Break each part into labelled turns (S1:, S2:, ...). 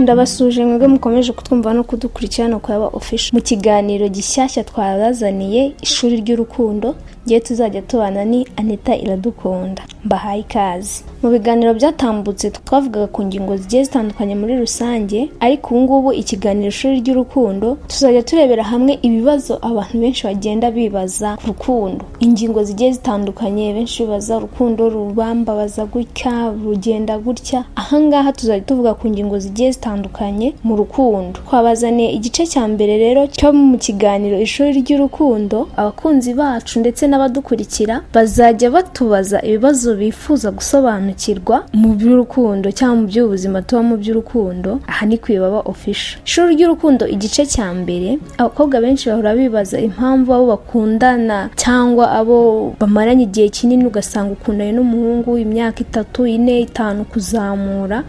S1: Ndabasuhuje mwebwe mukomeje kutwumva no kudukurikirana ku Yaba Official mu kiganiro gishyashya twabazaniye, Ishuri ry'Urukundo. Ngiye tuzajya tubana ni Anita Iradukunda, mbahaye ikaze. Mu biganiro byatambutse twavugaga ku ngingo zigiye zitandukanye muri rusange, ariko ubu ngubu ikiganiro Ishuri ry'Urukundo tuzajya turebera hamwe ibibazo abantu benshi bagenda bibaza ku rukundo, ingingo zigiye zitandukanye benshi bibaza: urukundo rubambabaza gutya, rugenda gutya. Ahangaha tuzajya tuvuga ku ngingo zigiye zitandukanye mu rukundo. Twabazaniye igice cya mbere rero cyo mu kiganiro Ishuri ry'Urukundo. Abakunzi bacu ndetse n'abadukurikira bazajya batubaza ibibazo bifuza gusobanukirwa mu by'urukundo cyangwa mu by'ubuzima tuba mu by'urukundo. Aha ni ku Ibaba Official. Ishuri ry'Urukundo igice cya mbere: abakobwa benshi bahora bibaza impamvu abo bakundana cyangwa abo bamaranye igihe kinini, ugasanga ukundanye n'umuhungu imyaka 3, 4, 5 kuzamura,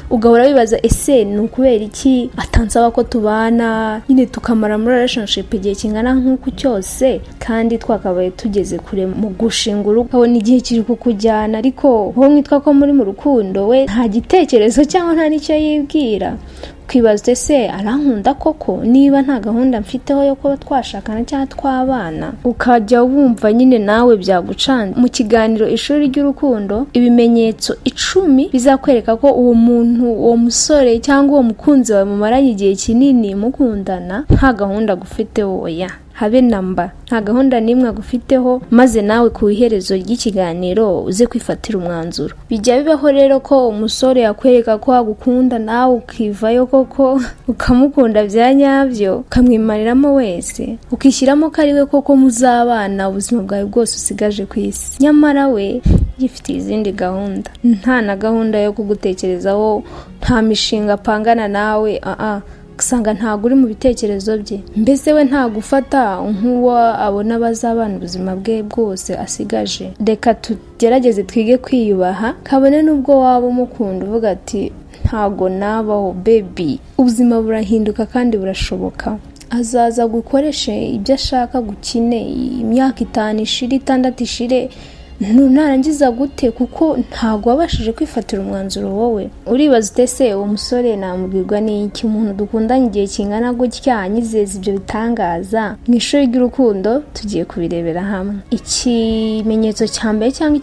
S1: ugahora wibaza: ese ni ukubera iki atansaba ko tubana nyine, tukamara muri relationship igihe kingana nk'uku cyose kandi twakabaye tugeze kure mu gushinga urugo? Ukabona igihe kiri kukujyana, ariko wowe mwitwa ko muri mu rukundo, we nta gitekerezo cyangwa nta n'icyo yibwira. Ukibaza: ese arankunda koko niba nta gahunda mfiteho yo kuba twashakana cyangwa twabana? Ukajya wumva nyine nawe byagucanze. Mu kiganiro Ishuri ry'Urukundo, ibimenyetso 10 bizakwereka ko uwo muntu, uwo musore cyangwa uwo mukunzi wawe mumaranye igihe kinini mukundana, nta gahunda agufiteho, oya, habe namba, nta gahunda n'imwe agufiteho, maze nawe ku iherezo ry'ikiganiro uze kwifatira umwanzuro. Bijya bibaho rero ko umusore yakwereka ko agukunda, nawe ukivayo koko ukamukunda bya nyabyo, ukamwimariramo wese, ukishyiramo ko ari we koko muzabana ubuzima bwawe bwose usigaje ku isi, nyamara we yifitiye izindi gahunda, nta na gahunda yo kugutekerezaho, nta mishinga apangana nawe. Usanga ntabwo uri mu bitekerezo bye, mbese we ntagufata nk'uwo abona bazabana ubuzima bwe bwose asigaje. Reka tugerageze twige kwiyubaha, kabone n'ubwo waba umukunda uvuga ati "Ntago nabaho." Baby, ubuzima burahinduka kandi burashoboka. Azaza gukoreshe ibyo ashaka, gukine imyaka 5 ishire, 6 ishire, narangiza gute kuko ntabwo wabashije kwifatira umwanzuro. Wowe uribaza ute se uwo musore namubwirwa n'iki, umuntu dukundanye igihe kingana gutya anyizeza ibyo bitangaza? Mu Ishuri ry'Urukundo tugiye kubirebera hamwe. Ikimenyetso cya mbere cyangwa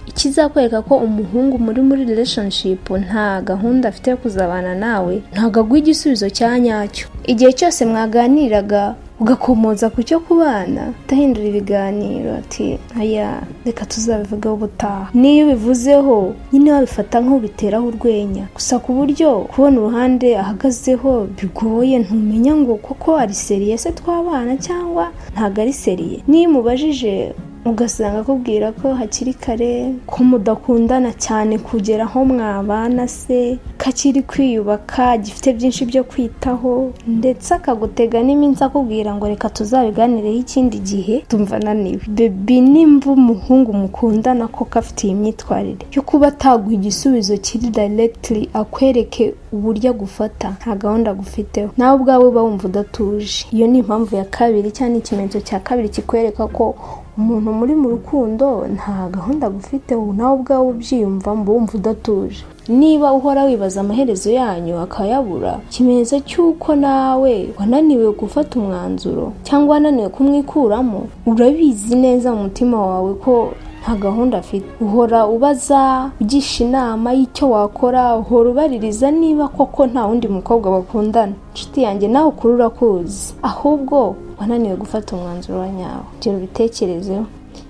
S1: ikizakwereka ko umuhungu muri relationship nta gahunda afite yo kuzabana nawe, ntabwo aguha igisubizo cya nyacyo. Igihe cyose mwaganiraga ugakomoza ku cyo kubana, udahindura ibiganiro ati "Aya, reka tuzabivugaho ubutaha." Niyo ubivuzeho nyine wabifata nk'ubiteraho urwenya gusa, ku buryo kubona uruhande ahagazeho bigoye. Ntumenya ngo koko ari sérieux se twabana cyangwa ntabwo ari sérieux. Niyo umubajije, ugasanga akubwira ko hakiri kare, ko mudakundana cyane kugera aho mwabana se, ko akiri kwiyubaka, gifite byinshi byo kwitaho, ndetse akagutega n'iminsi akubwira ngo "Reka tuzabiganireho ikindi gihe, tumva ananiwe." Baby, nimba umuhungu mukundana koko afite iyi myitwarire yo kuba ataguha igisubizo kiri directly, akwereke uburyo agufata, nta gahunda agufiteho, nawe ubwawe uba wumva udatuje. Iyo ni impamvu ya kabiri cyangwa ikimenyetso cya kabiri kikwereka ko umuntu muri mu rukundo nta gahunda agufiteho. Nawe ubwawe ubyiyumvamo, wumva udatuje. Niba uhora wibaza amaherezo yanyu akayabura, ikimenyetso cy'uko nawe wananiwe gufata umwanzuro cyangwa wananiwe kumwikuramo. Urabizi neza mu mutima wawe ko nta gahunda afite. Uhora ubaza, ugisha inama y'icyo wakora, uhora ubaririza niba koko nta wundi mukobwa bakundana. Inshuti yanjye, nawe ukuri urakuzi, ahubwo wananiwe gufata umwanzuro wa nyawo. Gera ubitekerezeho.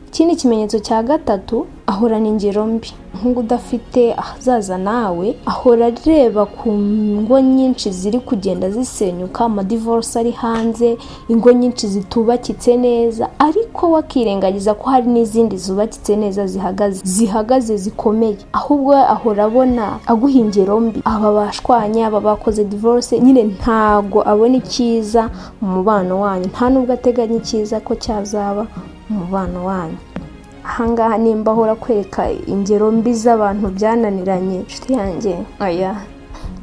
S1: Ikindi kimenyetso cya gatatu: ahorana ingero mbi. Nk'ubu udafite ahazaza nawe, ahora areba ku ngo nyinshi ziri kugenda zisenyuka, amadivorce ari hanze, ingo nyinshi zitubakitse neza, ariko we akirengagiza ko hari n'izindi zubakitse neza, zihagaze zikomeye. Ahubwo ahora abona aguha ingero mbi: aba bashwanye, aba bakoze divorce. Nyine ntago abona icyiza mu mubano wanyu, nta nubwo ateganya icyiza ko cyazaba mu mubano wanyu. Ahangaha nimba ahora kwereka ingero mbi z'abantu byananiranye, inshuti yanjye, aya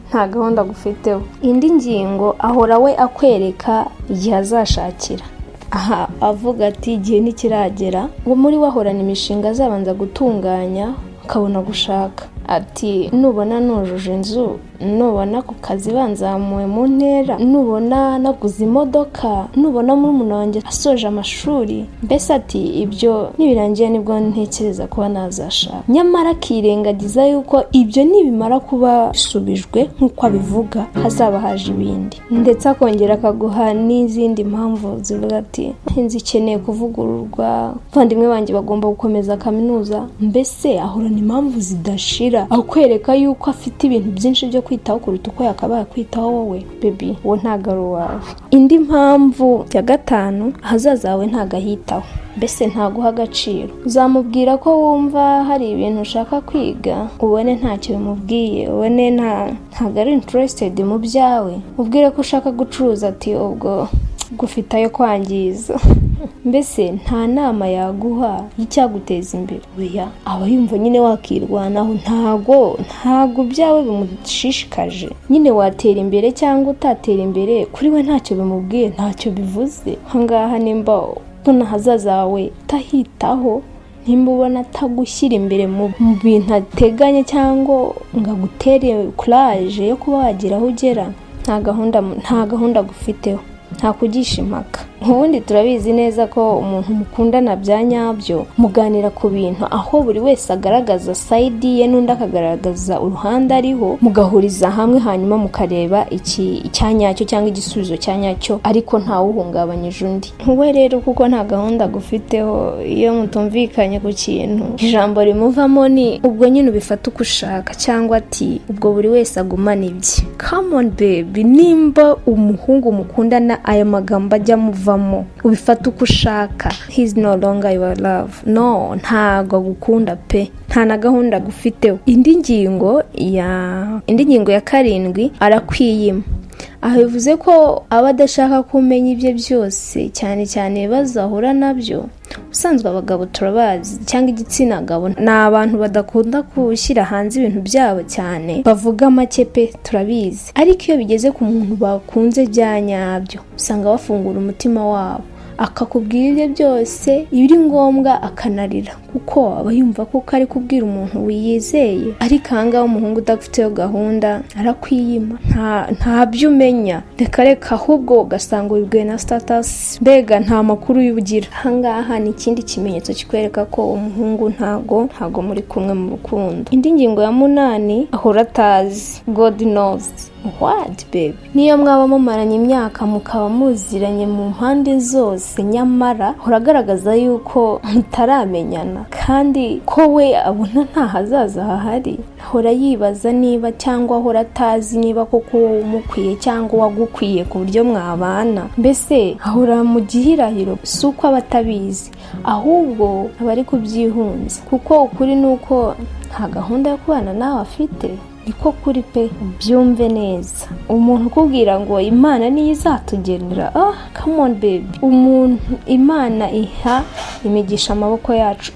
S1: nta gahunda agufiteho. Indi ngingo, ahora we akwereka igihe azashakira. Aha avuga ati "Igihe ntikiragera." Ngo muri we ahorana imishinga azabanza gutunganya akabona gushaka. Ati nubona nujuje inzu, nubona ku kazi banzamuye mu ntera, nubona naguze imodoka, nubona murumuna wanjye asoje amashuri, mbese ati ibyo nibirangiye nibwo ntekereza kuba nazashaka. Nyamara akirengagiza yuko ibyo nibimara kuba bisubijwe nk'uko abivuga hazaba haje ibindi, ndetse akongera akaguha n'izindi mpamvu zivuga ati inzu ikeneye kuvugururwa, abavandimwe banjye bagomba gukomeza kaminuza. Mbese ahorana impamvu zidashira, akwereka yuko afite ibintu byinshi byo kwitaho kuruta uko yakabaye kwitaho wowe. Baby, uwo ntabwo ari uwawe. Indi mpamvu ya gatanu, ahazaza hawe ntabwo ahitaho, mbese ntaguha agaciro. Uzamubwira ko wumva hari ibintu ushaka kwiga, ubone ntacyo bimubwiye, ubone ntabwo ari interested mu byawe. Ubwire ko ushaka gucuruza, ati ubwo gufite ayo kwangiza. Mbese nta nama yaguha y'icyaguteza imbere, oya, aba yumva nyine wakirwanaho. Ntago ibyawe bimushishikaje. Nyine watera imbere cyangwa utatera imbere, kuri we ntacyo bimubwiye, ntacyo bivuze. Ahangaha nimba ubona ahazaza hawe utahitaho, nimba ubona atagushyira imbere mu bintu ateganya cyangwa ngo agutere courage yo kuba wagira aho ugera, nta gahunda agufiteho, nta kugisha impaka. Ubundi turabizi neza ko umuntu mukundana bya nyabyo muganira ku bintu aho buri wese agaragaza side ye n'undi akagaragaza uruhande ariho, mugahuriza hamwe, hanyuma mukareba iki icya nyacyo cyangwa igisubizo cya nyacyo, ariko ntawuhungabanyije undi. We rero kuko nta gahunda agufiteho, iyo mutumvikanye ku kintu ijambo rimuvamo ni ubwo nyine ubifata uko ushaka, cyangwa ati ubwo buri wese agumana ibye. Come on baby, nimba umuhungu mukundana aya magambo ajya amuvamo, ubifata uko ushaka, he's no longer your love. No, ntago agukunda pe, nta na gahunda agufiteho. Indi ngingo ya karindwi, arakwiyima. Aha bivuze ko aba adashaka ko umenya ibye byose, cyane cyane ibibazo ahura nabyo. Ubusanzwe abagabo turabazi, cyangwa igitsina gabo, ni abantu badakunda gushyira hanze ibintu byabo cyane, bavuga make pe, turabizi. Ariko iyo bigeze ku muntu bakunze bya nyabyo, usanga bafungura umutima wabo, akakubwira ibye byose, ibiri ngombwa akanarira, kuko aba yumva ko ari kubwira umuntu wiyizeye. Ariko ahangaha umuhungu udafiteho gahunda arakwiyima, ntabyo umenya, reka reka, ahubwo ugasanga ubibwiwe na status, mbega nta makuru y'ubugira. Ahangaha ni ikindi kimenyetso kikwereka ko umuhungu ntago muri kumwe mu rukundo. Indi ngingo ya munani, ahora atazi. God knows what, baby. Niyo mwaba mumaranye imyaka, mukaba muziranye mu mpande zose, nyamara uragaragaza yuko mutaramenyana, kandi ko we abona nta hazaza hahari. Ahora yibaza niba, cyangwa ahora atazi niba koko wowe umukwiye cyangwa uwagukwiye ku buryo mwabana. Mbese ahora mu gihirahiro. Si uko aba atabizi, ahubwo aba ari kubyihunza, kuko ukuri ni uko nta gahunda yo kubana nawe afite. Niko kuri pe, byumve neza. Umuntu ukubwira ngo Imana niyo izatugenera, ah, come on baby. Umuntu Imana iha imigisha amaboko yacu.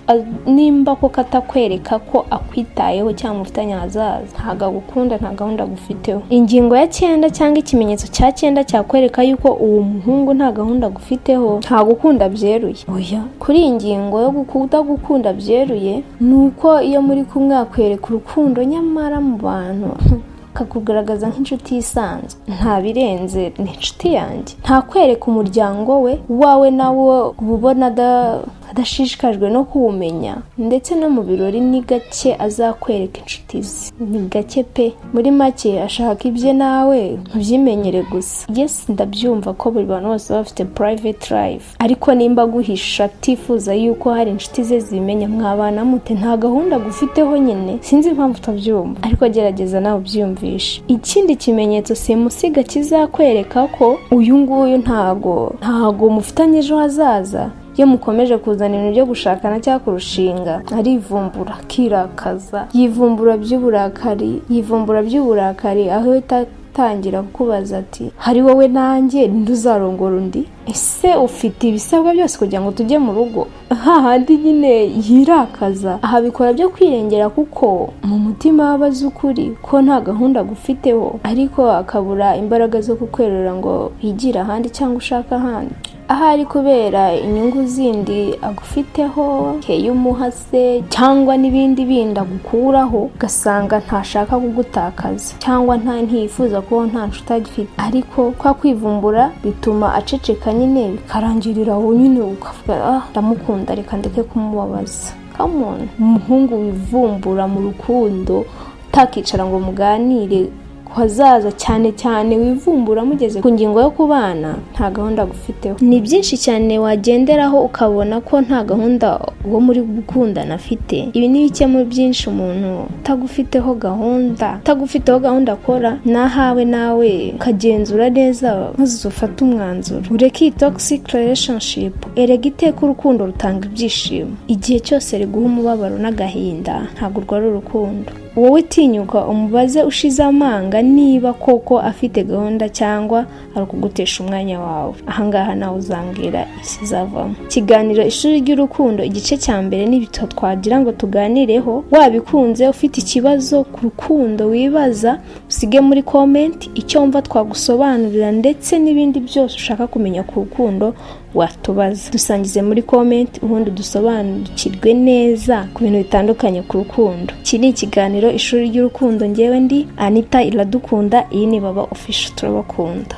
S1: Nimba koko atakwereka ko akwitayeho cyangwa mufitanye ahazaza, ntabwo agukunda, nta gahunda agufiteho. Ingingo ya cyenda cyangwa ikimenyetso cya cyenda cyakwereka yuko uwo muhungu nta gahunda agufiteho, nta gukunda byeruye, oya. Kuri iyi ngingo yo kudagukunda byeruye, ni uko iyo muri kumwe akwereka urukundo, nyamara mu bantu akakugaragaza nk'inshuti isanzwe, nta birenze, ni inshuti yanjye. Nta kwereka umuryango we, wawe nawo uba ubona adashishikajwe no kuwumenya, ndetse no mu birori ni gake azakwereka inshuti ze, ni gake pe. Muri make ashaka ibye nawe ntubyimenyere gusa. Yes, ndabyumva ko buri bantu bose baba bafite private life, ariko nimba aguhisha atifuza yuko hari inshuti ze zimenya, mwabana mute? Nta gahunda agufiteho nyine, sinzi impamvu utabyumva, ariko gerageza nawe ubyiyumvishe. Ikindi kimenyetso simusiga kizakwereka ko uyu nguyu ntago mufitanye ejo hazaza, iyo mukomeje kuzana ibintu byo gushakana cyangwa kurushinga, arivumbura akirakaza, yivumbura by'uburakari, aho ahita atangira kukubaza ati hari wowe nanjye ntuzarongora undi? Ese ufite ibisabwa byose kugira ngo tujye mu rugo? Hahandi nyine yirakaza, aha bikora byo kwirengera, kuko mu mutima aba azi ukuri ko nta gahunda agufiteho, ariko akabura imbaraga zo kukwerura ngo wigire ahandi cyangwa ushake ahandi. Ahari kubera inyungu zindi agufiteho, keyo umuha se cyangwa n'ibindi bindi agukuraho, ugasanga ntashaka kugutakaza cyangwa ntiyifuza kubaho nta nshuti agifite. Ariko kwa kwivumbura bituma aceceka nyine, bikarangirira aho nyine, ukavuga: "Ah, ndamukunda, reka ndeke kumubabaza." Come on, umuhungu wivumbura mu rukundo utakicara ngo muganire ku hazaza, cyane cyane wivumbura mugeze ku ngingo yo kubana, nta gahunda agufiteho. Ni byinshi cyane wagenderaho ukabona ko nta gahunda uwo muri gukundana afite. Ibi ni bike muri byinshi umuntu utagufiteho gahunda akora. Nahawe nawe ukagenzura neza maze ufate umwanzuro, ureke iyi toxic relationship. Erega iteka urukundo rutanga ibyishimo. Igihe cyose riguha umubabaro n'agahinda, ntabwo urwo ari urukundo. Wowe tinyuka umubaze ushize amanga niba koko afite gahunda cyangwa ari ukugutesha umwanya wawe. Ahangaha nawe uzambwira ikizavamo. Ikiganiro Ishuri ry'Urukundo, igice cya mbere, n'ibitabo twagira ngo tuganireho. Wabikunze, ufite ikibazo ku rukundo wibaza, usige muri comment icyo wumva twagusobanurira, ndetse n'ibindi byose ushaka kumenya ku rukundo watubaza. Dusangize muri comment, ubundi dusobanukirwe neza ku bintu bitandukanye ku rukundo. Iki ni ikiganiro Ishuri ry'Urukundo. Ngewe ndi Anita Iradukunda, iyi ni Baba Official. Turabakunda.